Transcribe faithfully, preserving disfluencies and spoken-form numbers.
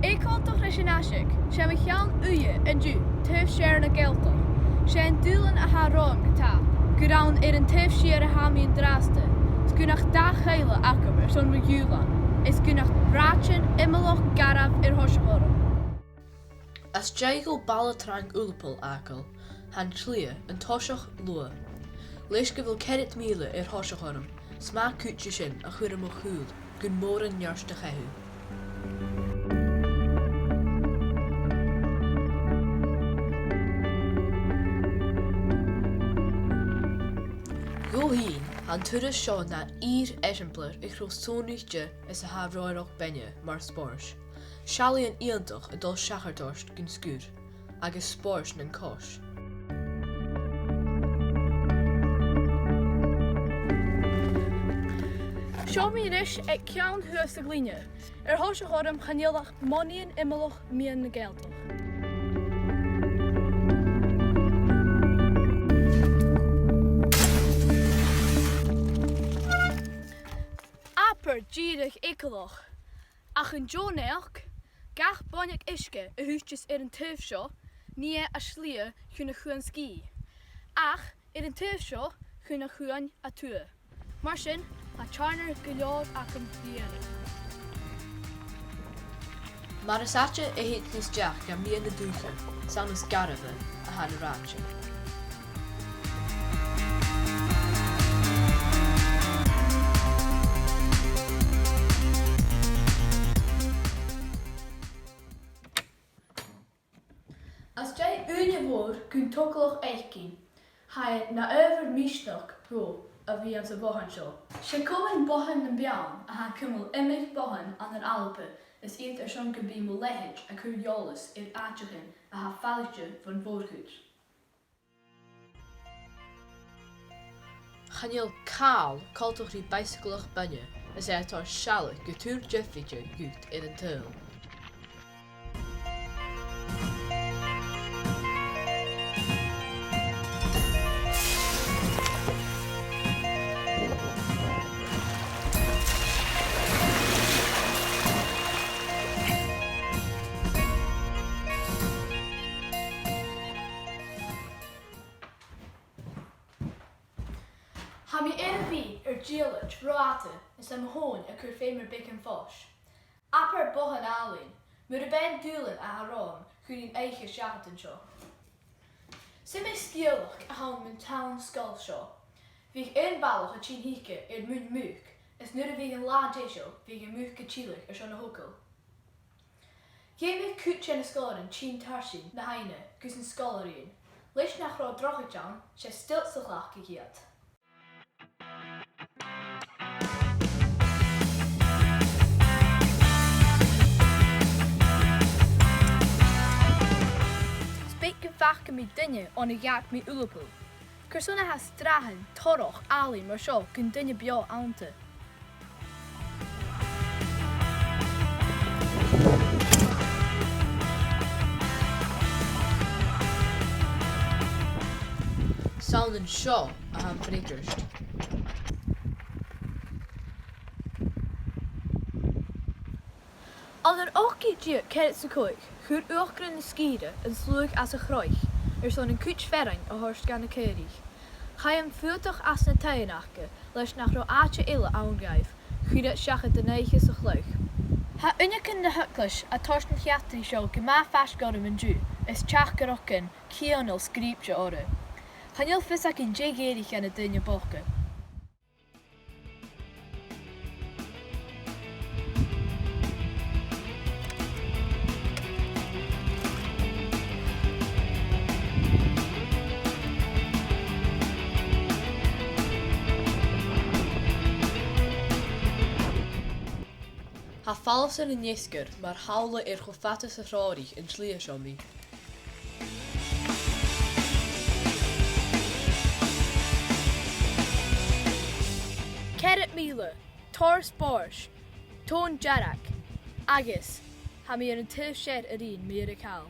Air coltach ris an aiseag, 's e mo cheann-uidhe an-diugh taobh siar na Gàidhealtachd. 'S e an dùbhlan a tha romham ge-tà gur ann air an taobh siar a tha mi an-dràsta, 's gun ach dà chaoladh agam airson mo ghiùlan, is gun ach rathaidean iomallach garbh air thoiseach orm. Às dèidh dhomh baile trang Ulapul fhàgail, tha an t-slighe an toiseach luath. Leis gu bheil ceithir mìle air thoiseach orm, 's math cuideigin a chur air mo chùl gun mòran neart a chaitheamh. Dhomh fhìn, tha an turas seo na fhìor eisimpleir a tha ro sònraichte is a tha ro fhaireachdainn mar spòrs. Seallaidhean iongantach a' dol seachad ort gun sgur, agus spòrs nan cois. Seo mi a-nis aig ceann shuas a' ghlinne. Air thoiseach orm chan eil ach monaidhean iomallach meadhan na Gàidhealtachd. Abair dìreach eagalach. Ach an-diugh, gach boinneag uisge a thuiteas air an taobh seo, nì e a slighe chun a' chuain sgìth. Ach air an taobh seo chun a' chuain a tuath. Mar sin, tha tarnar gu leòr agam ri dhèanamh. Mar as àirde a thèid nas deach gu meadhan na dùthcha, 's ann as garbha a tha na rathaidean. Às dèidh ùine mhòr gun togalach fhaicinn, tha e na adhbhar misneachd dhomh a bhith anns a' bhothan seo. 'S e Comann Bothan nam Beann a tha a' cumail iomadh bothan ann an Alba, is iad airson gum bi mo leithid a' cur eòlas air àiteachan a tha falaichte bhon mhòr-chuid. Chan eil càil coltach ri baidhsagalach bainne, is e a' toirt sealladh gu tur diofraichte dhut air an t-saoghal. Tha mi air a bhith air diallait ro fhada is tha mo thòin a' cur feum air beagan fois. Abair bothan àlainn, mura b' e an dùbhlan a tha romham, chuirinn oidhche seachad an seo. 'S iomadh sgeulachd a th' ann mun tonn-sgoile seo. Bhiodh aon bhalach a' tighinn thuice air muin muc, is nuair a bhiodh an latha deiseil, bhiodh am muc a' tilleadh airson a thogail. Dh'fheumadh cuid de na sgoilearan tighinn tarsainn na h-aibhne gus an sgoil a ruighinn. Leis nach robh drochaid ann, 's e stilts a chleachdadh iad. 'S beag gum faca mi duine on a dh'fhàg mi Ulapul. Carson a tha srathan torrach àlainn mar seo gun duine beò annta? 'S ann an seo a tha am freagairt. Ann an ochd ceud deug ceathrad 's a còig, chuir uachdar na sgìre an sluagh às a' chroich airson an cuid fearainn a thoirt dha na caoraich. Chaidh am fuadach às na taighean aca, leis nach robh àite eile ann dhaibh, chuir iad seachad an oidhche sa chladh. Tha uinneagan na h-eaglais a' toirt an eachdraidh seo gu math faisg orm an-diugh, is teachdaireachdan cianail sgrìobhte orra. Chan eil fios againn dè dh'èirich dha na daoine bochda. 'S e fallas air an fheasgar mar shamhla air cho fada 's a threòraich an t-slighe seo mi. Ceithir mìle, tòrr spòrs, tonn dearg, agus tha mi air an taobh sear a ruighinn mu dheireadh thall.